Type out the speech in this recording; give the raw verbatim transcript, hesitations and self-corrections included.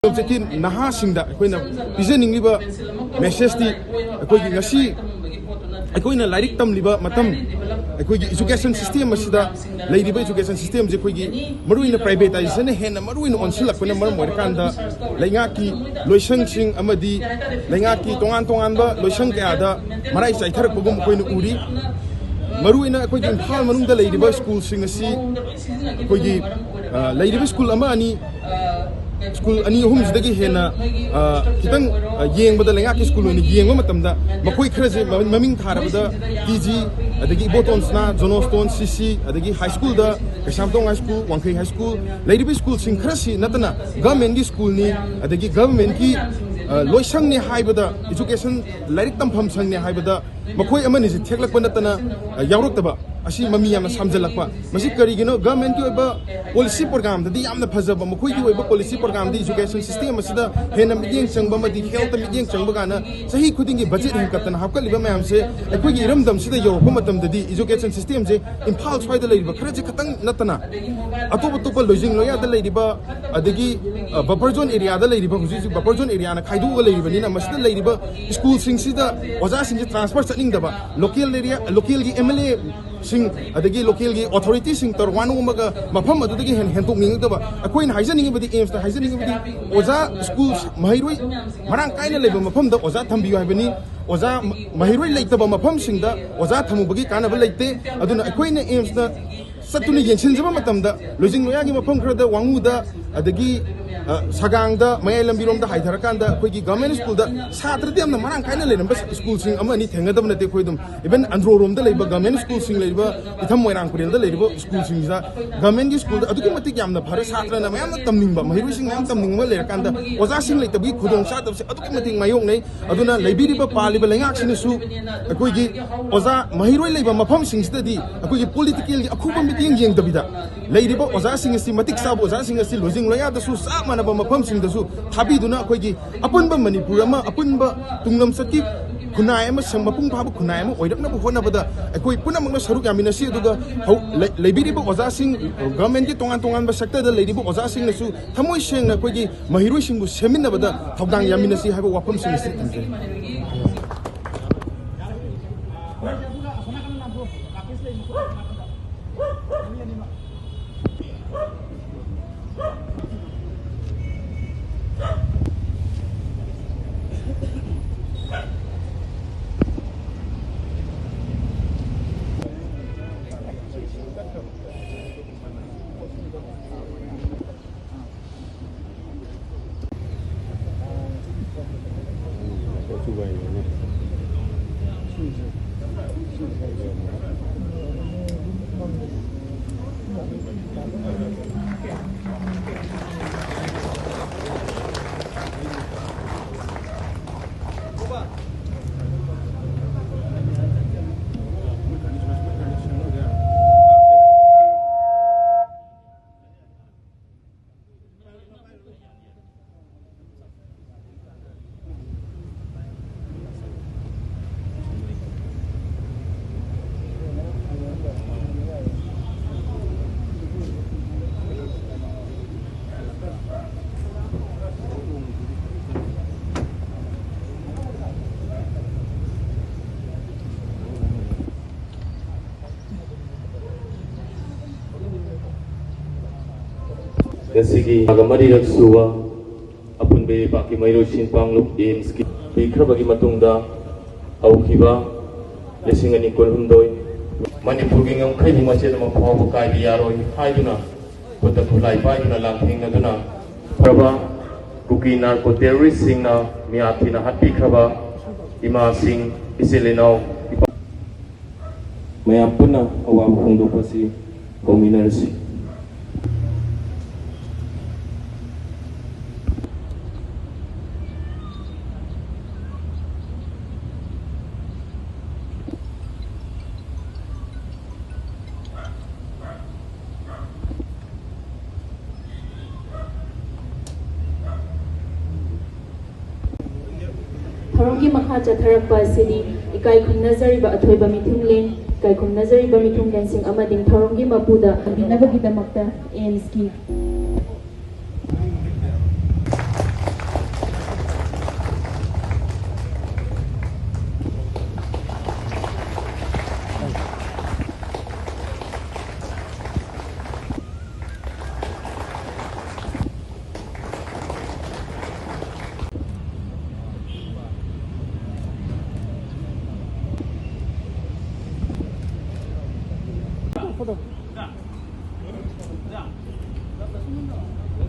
ꯂꯝꯆꯠꯀꯤ ꯅꯍꯥꯁꯤꯡꯗ ꯑꯩꯈꯣꯏꯅ ꯄꯤꯖꯅꯤꯡꯂꯤꯕ ꯃꯦꯁꯦꯖꯇꯤ, ꯑꯩꯈꯣꯏꯒꯤ ꯉꯁꯤ ꯑꯩꯈꯣꯏꯅ ꯂꯥꯏꯔꯤꯛ ꯇꯝꯂꯤꯕ ꯃꯇꯝ, ꯑꯩꯈꯣꯏꯒꯤ ꯏꯖꯨꯀꯦꯁꯟ ꯁꯤꯁꯇꯦꯝ ꯑꯁꯤꯗ ꯂꯩꯔꯤꯕ ꯏꯖꯨꯀꯦꯁꯟ ꯁꯤꯁꯇꯦꯝꯁꯦ ꯑꯩꯈꯣꯏꯒꯤ ꯃꯔꯨꯑꯣꯏꯅ ꯄ꯭ꯔꯥꯏꯚꯦꯇꯥꯏꯖꯦꯁꯟꯅ ꯍꯦꯟꯅ ꯃꯔꯨꯑꯣꯏꯅ ꯑꯣꯟꯁꯤꯜꯂꯛꯄꯅ ꯃꯔꯝ ꯑꯣꯏꯔꯀꯥꯟꯗ, ꯂꯩꯉꯥꯛꯀꯤ ꯂꯣꯏꯁꯪꯁꯤꯡ ꯑꯃꯗꯤ ꯂꯩꯉꯥꯛꯀꯤ ꯇꯣꯉꯥꯟ ꯇꯣꯉꯥꯟꯕ ꯂꯣꯏꯁꯪ ꯀꯌꯥꯗ ꯃꯔꯥꯏ ꯆꯥꯏꯊꯔꯛꯄꯒꯨꯝ ꯑꯩꯈꯣꯏꯅ ꯎꯔꯤ꯫ ꯃꯔꯨꯑꯣꯏꯅ ꯑꯩꯈꯣꯏꯒꯤ ꯏꯝꯐꯥꯜ ꯃꯅꯨꯡꯗ ꯂꯩꯔꯤꯕ ꯁ꯭ꯀꯨꯜꯁꯤꯡ ꯑꯁꯤ ꯑꯩꯈꯣꯏꯒꯤ, ꯑ, ꯂꯩꯔꯤꯕ ꯁ꯭ꯀꯨꯜ ꯑꯃ ꯑꯅꯤ, ꯁ꯭ꯀꯨꯜ ꯑꯅꯤ ꯑꯍꯨꯝꯁꯤꯗꯒꯤ ꯍꯦꯟꯅ, ꯑ, ꯈꯤꯇꯪ, ꯑ, ꯌꯦꯡꯕꯗ, ꯂꯩꯉꯥꯛꯀꯤ ꯁ꯭ꯀꯨꯜ ꯑꯣꯏꯅ ꯌꯦꯡꯕ ꯃꯇꯝꯗ, ꯃꯈꯣꯏ ꯈꯔꯁꯦ ꯃ-, ꯃꯃꯤꯡ ꯊꯥꯔꯕꯗ ꯇꯤ ꯖꯤ, ꯑꯗꯒꯤ ꯏꯕꯣꯇꯣꯟ ꯁꯅꯥ, ꯖꯣꯅꯣꯁꯇꯣꯟ, ꯁꯤ ꯁꯤ, ꯑꯗꯒꯤ ꯍꯥꯏ ꯁ꯭ꯀꯨꯜꯗ ꯀꯩꯁꯥꯝꯊꯣꯡ ꯍꯥꯏ ꯁ꯭ꯀꯨꯜ, ꯋꯥꯡꯈꯩ ꯍꯥꯏ ꯁ꯭ꯀꯨꯜ, ꯂꯩꯔꯤꯕ ꯁ꯭ꯀꯨꯜꯁꯤꯡ ꯈꯔꯁꯤ ꯅꯠꯇꯅ ꯒꯚꯔꯟꯃꯦꯟꯠꯀꯤ ꯁ꯭ꯀꯨꯜꯅꯤ, ꯑꯗꯒꯤ ꯒꯚꯔꯟꯃꯦꯟꯠꯀꯤ, ꯑ, ꯂꯣꯏꯁꯪꯅꯤ ꯍꯥꯏꯕꯗ, ꯏꯖꯨꯀꯦꯁꯟ ꯂꯥꯏꯔꯤꯛ ꯇꯝꯐꯝ ꯁꯪꯅꯤ ꯍꯥꯏꯕꯗ ꯃꯈꯣꯏ ꯑꯃꯅꯤꯁꯤ ꯊꯦꯛꯂꯛꯄ ꯅꯠꯇꯅ, ꯑ, ꯌꯥꯎꯔꯛꯇꯕ ꯑꯁꯤ ꯃꯃꯤ ꯌꯥꯝꯅ ꯁꯥꯝꯖꯜꯂꯛꯄ꯫ ꯃꯁꯤ ꯀꯔꯤꯒꯤꯅꯣ? ꯒꯚꯔꯟꯃꯦꯟꯠꯀꯤ ꯑꯣꯏꯕ ꯄꯣꯂꯤꯁꯤ ꯄ꯭ꯔꯣꯒ꯭ꯔꯥꯝꯗꯗꯤ ꯌꯥꯝꯅ ꯐꯖꯕ, ꯃꯈꯣꯏꯒꯤ ꯑꯣꯏꯕ ꯄꯣꯂꯤꯁꯤ ꯄ꯭ꯔꯣꯒ꯭ꯔꯥꯝꯗꯤ ꯏꯖꯨꯀꯦꯁꯟ ꯁꯤꯁꯇꯦꯝ ꯑꯁꯤꯗ ꯍꯦꯟꯅ ꯃꯤꯠꯌꯦꯡ ꯆꯪꯕ ꯑꯃꯗꯤ ꯍꯦꯜꯠꯇ ꯃꯤꯠꯌꯦꯡ ꯆꯪꯕ ꯀꯥꯏꯅ ꯆꯍꯤ ꯈꯨꯗꯤꯡꯒꯤ ꯕꯖꯦꯠ ꯍꯦꯟꯒꯠꯇꯅ ꯍꯥꯞꯀꯠꯂꯤꯕ ꯃꯌꯥꯝꯁꯦ ꯑꯩꯈꯣꯏꯒꯤ ꯏꯔꯝꯗꯝꯁꯤꯗ ꯌꯧꯔꯛꯄ ꯃꯇꯝꯗꯗꯤ ꯏꯖꯨꯀꯦꯁꯟ ꯁꯤꯁꯇꯦꯝꯁꯦ ꯏꯝꯐꯥꯜ ꯁ꯭ꯋꯥꯏꯗ ꯂꯩꯔꯤꯕ ꯈꯔꯁꯦ ꯈꯛꯇꯪ ꯅꯠꯇꯅ ꯑꯇꯣꯞ ꯑꯇꯣꯞꯄ ꯂꯣꯏꯖꯤꯡ ꯂꯣꯌꯥꯗ ꯂꯩꯔꯤꯕ, ꯑꯗꯒꯤ, ꯑ, ꯕꯐꯔ ꯖꯣꯟ ꯑꯦꯔꯤꯌꯥꯗ ꯂꯩꯔꯤꯕ, ꯍꯧꯖꯤꯛ ꯍꯧꯖꯤꯛ ꯕꯐꯔ ꯖꯣꯟ ꯑꯦꯔꯤꯌꯥꯅ ꯈꯥꯏꯗꯣꯛꯑꯒ ꯂꯩꯔꯤꯕꯅꯤꯅ, ꯃꯁꯤꯗ ꯂꯩꯔꯤꯕ ꯁ꯭ꯀꯨꯜꯁꯤꯡꯁꯤꯗ ꯑꯣꯖꯥꯁꯤꯡꯁꯦ ꯇ꯭ꯔꯥꯟꯁꯐꯔ ꯆꯠꯅꯤꯡꯗꯕ, ꯂꯣꯀꯦꯜ ꯑꯦꯔꯤꯌꯥ, ꯂꯣꯀꯦꯜꯒꯤ ꯑꯦꯝ ꯑꯦꯜ ꯑꯦꯁꯤꯡ, ꯑꯗꯒꯤ ꯂꯣꯀꯦꯜꯒꯤ ꯑꯣꯊꯣꯔꯤꯇꯤꯁꯤꯡ ꯇꯧꯔ ꯋꯥ ꯅꯣꯝꯃꯒ ꯃꯐꯝ ꯑꯗꯨꯗꯒꯤ ꯍꯦꯟ-, ꯍꯦꯟꯗꯣꯛꯅꯤꯡꯉꯛꯇꯕ꯫ ꯑꯩꯈꯣꯏꯅ ꯍꯥꯏꯖꯅꯤꯡꯉꯤꯕꯗꯤ, ꯑꯦꯝꯁꯇ ꯍꯥꯏꯖꯅꯤꯡꯉꯤꯕꯗꯤ, ꯑꯣꯖꯥ ꯁ꯭ꯀꯨꯜ ꯃꯍꯩꯔꯣꯏ ꯃꯔꯥꯡ ꯀꯥꯏꯅ ꯂꯩꯕ ꯃꯐꯝꯗ ꯑꯣꯖꯥ ꯊꯝꯕꯤꯌꯨ ꯍꯥꯏꯕꯅꯤ꯫ ꯑꯣꯖꯥ ꯃ-, ꯃꯍꯩꯔꯣꯏ ꯂꯩꯇꯕ ꯃꯐꯝꯁꯤꯡꯗ ꯑꯣꯖꯥ ꯊꯝꯃꯨꯕꯒꯤ ꯀꯥꯟꯅꯕ ꯂꯩꯇꯦ꯫ ꯑꯗꯨꯅ ꯑꯩꯈꯣꯏꯅ ꯑꯦꯝꯁꯇ ꯆꯠꯇꯨꯅ ꯌꯦꯡꯁꯤꯟꯖꯕ ꯃꯇꯝꯗ, ꯂꯣꯏꯖꯤꯡ ꯂꯣꯌꯥꯒꯤ ꯃꯐꯝ ꯈꯔꯗ, ꯋꯥꯉꯨꯗ, ꯑꯗꯒꯤ, ꯑ, ꯁꯒꯥꯡꯗ, ꯃꯌꯥꯏ ꯂꯝꯕꯤꯔꯣꯝꯗ ꯍꯥꯏꯊꯔꯀꯥꯟꯗ ꯑꯩꯈꯣꯏꯒꯤ ꯒꯚꯔꯟꯃꯦꯟꯠ ꯁ꯭ꯀꯨꯜꯗ ꯁꯥꯇ꯭ꯔꯗꯤ ꯌꯥꯝꯅ ꯃꯔꯥꯡ ꯀꯥꯏꯅ ꯂꯩꯔꯝꯕ ꯁ꯭ꯀꯨꯜꯁꯤꯡ ꯑꯃ ꯑꯅꯤ ꯊꯦꯡꯅꯗꯕ ꯅꯠꯇꯦ ꯑꯩꯈꯣꯏ ꯑꯗꯨꯝ꯫ ꯏꯚꯟ ꯑꯟꯗ꯭ꯔꯣꯔꯣꯝꯗ ꯂꯩꯕ ꯒꯚꯔꯟꯃꯦꯟꯠ ꯁ꯭ꯀꯨꯜꯁꯤꯡ ꯂꯩꯔꯤꯕ, ꯏꯊꯝ ꯃꯣꯏꯔꯥꯡ ꯄꯨꯔꯦꯜꯗ ꯂꯩꯔꯤꯕ ꯁ꯭ꯀꯨꯜꯁꯤꯡꯁꯤꯗ ꯒꯚꯔꯟꯃꯦꯟꯠꯀꯤ ꯁ꯭ꯀꯨꯜꯗ ꯑꯗꯨꯛꯀꯤ ꯃꯇꯤꯛ ꯌꯥꯝꯅ ꯐꯔꯦ, ꯁꯥꯇ꯭ꯔꯅ ꯃꯌꯥꯝꯅ ꯇꯝꯅꯤꯡꯕ, ꯃꯍꯩꯔꯣꯏꯁꯤꯡ ꯃꯌꯥꯝ ꯇꯝꯅꯤꯡꯕ ꯂꯩꯔꯀꯥꯟꯗ ꯑꯣꯖꯥꯁꯤꯡ ꯂꯩꯇꯕꯒꯤ ꯈꯨꯗꯣꯡꯆꯥꯗꯕꯁꯦ ꯑꯗꯨꯛꯀꯤ ꯃꯇꯤꯛ ꯃꯥꯌꯣꯛꯅꯩ꯫ ꯑꯗꯨꯅ ꯂꯩꯕꯤꯔꯤꯕ, ꯄꯥꯜꯂꯤꯕ ꯂꯩꯉꯥꯛꯁꯤꯅꯁꯨ ꯑꯩꯈꯣꯏꯒꯤ ꯑꯣꯖꯥ ꯃꯍꯩꯔꯣꯏ ꯂꯩꯕ ꯃꯐꯝꯁꯤꯡꯁꯤꯗꯗꯤ ꯑꯩꯈꯣꯏꯒꯤ ꯄꯣꯂꯤꯇꯤꯀꯦꯜꯒꯤ ꯑꯈꯨꯕ ꯃꯤꯠꯌꯦꯡ ꯌꯦꯡꯗꯕꯤꯗ, ꯂꯩꯔꯤꯕ ꯑꯣꯖꯥꯁꯤꯡ ꯑꯁꯤ, ꯃꯇꯤꯛ ꯆꯥꯕ ꯑꯣꯖꯥꯁꯤꯡ ꯑꯁꯤ ꯂꯣꯏꯖꯤꯡ ꯂꯣꯌꯥꯗꯁꯨ ꯆꯞ ꯃꯥꯟꯅꯕ ꯃꯐꯝꯁꯤꯡꯗꯁꯨ ꯊꯥꯕꯤꯗꯨꯅ ꯑꯩꯈꯣꯏꯒꯤ ꯑꯄꯨꯟꯕ ꯃꯅꯤꯄꯨꯔ ꯑꯃ, ꯑꯄꯨꯟꯕ ꯇꯨꯡꯂꯝꯆꯠꯀꯤ ꯈꯨꯟꯅꯥꯏ ꯑꯃ ꯁꯪ-, ꯃꯄꯨꯡ ꯐꯥꯕ ꯈꯨꯟꯅꯥꯏ ꯑꯃ ꯑꯣꯏꯔꯛꯅꯕ ꯍꯣꯠꯅꯕꯗ ꯑꯩꯈꯣꯏ ꯄꯨꯝꯅꯃꯛꯅ ꯁꯔꯨꯛ ꯌꯥꯃꯤꯟꯅꯁꯤ꯫ ꯑꯗꯨꯒ ꯍꯧ-, ꯂꯩ-, ꯂꯩꯕꯤꯔꯤꯕ ꯑꯣꯖꯥꯁꯤꯡ, ꯒꯚꯔꯟꯃꯦꯟꯠꯀꯤ ꯇꯣꯉꯥꯟ ꯇꯣꯉꯥꯟꯕ ꯁꯦꯛꯇꯔꯗ ꯂꯩꯔꯤꯕ ꯑꯣꯖꯥꯁꯤꯡꯅꯁꯨ ꯊꯃꯣꯏ ꯁꯦꯡꯅ ꯑꯩꯈꯣꯏꯒꯤ ꯃꯍꯩꯔꯣꯏꯁꯤꯡꯕꯨ ꯁꯦꯝꯃꯤꯟꯅꯕꯗ ꯊꯧꯗꯥꯡ ꯌꯥꯃꯤꯟꯅꯁꯤ ꯍꯥꯏꯕ ꯋꯥꯐꯝꯁꯤꯡ ꯑꯁꯤ ꯊꯝꯖꯔꯤ꯫ ꯉꯁꯤꯒꯤ ꯃꯔꯤꯔꯛ ꯁꯨꯕ ꯑꯄꯨꯟꯕ ꯂꯩꯕꯥꯛꯀꯤ ꯃꯍꯩꯔꯣꯏꯁꯤꯡ ꯄꯥꯡꯂꯨꯞ ꯑꯦꯝꯁꯀꯤ ꯄꯤꯈ꯭ꯔꯕꯒꯤ ꯃꯇꯨꯡꯗ ꯍꯧꯈꯤꯕ ꯂꯤꯁꯤꯡ ꯑꯅꯤ ꯀꯨꯟꯍꯨꯝꯗꯣꯏ ꯃꯅꯤꯄꯨꯔꯒꯤ ꯉꯝꯈꯩꯒꯤ ꯃꯆꯦꯠ ꯑꯃ ꯐꯥꯎꯕ ꯀꯥꯏꯕ ꯌꯥꯔꯣꯏ ꯍꯥꯏꯗꯨꯅ ꯈꯨꯠꯇ ꯈꯨꯠꯂꯥꯏ ꯄꯥꯏꯗꯨꯅ ꯂꯥꯟꯊꯦꯡꯅꯗꯨꯅ ꯐꯔꯕ ꯀꯨꯀꯤ ꯅꯥꯔꯀꯣ ꯇꯦꯔꯣꯔꯤꯁꯁꯤꯡꯅ ꯃꯤꯌꯥꯊꯤꯅ ꯍꯥꯠꯄꯤꯈ꯭ꯔꯕ ꯏꯃꯥꯁꯤꯡ, ꯏꯆꯤꯜ ꯏꯅꯥꯎ, ꯏꯄꯥ-, ꯃꯌꯥꯝ ꯄꯨꯟꯅ ꯑꯋꯥꯕ ꯐꯣꯡꯗꯣꯛꯄ ꯑꯁꯤ ꯀꯧꯃꯤꯟꯅꯔꯁꯤ꯫ ꯊꯧꯔꯝꯒꯤ ꯃꯈꯥ ꯆꯠꯊꯔꯛꯄ ꯑꯁꯤꯗꯤ ꯏꯀꯥꯏ ꯈꯨꯝꯅꯖꯔꯤꯕ ꯑꯊꯣꯏꯕ ꯃꯤꯊꯨꯡꯂꯦꯟ, ꯏꯀꯥꯏ ꯈꯨꯝꯅꯖꯔꯤꯕ ꯃꯤꯊꯨꯡꯂꯦꯟꯁꯤꯡ ꯑꯃꯗꯤ ꯊꯧꯔꯝꯒꯤ ꯃꯄꯨꯗ ꯊꯝꯕꯤꯅꯕꯒꯤꯗꯃꯛꯇ ꯑꯦꯝꯁꯀꯤ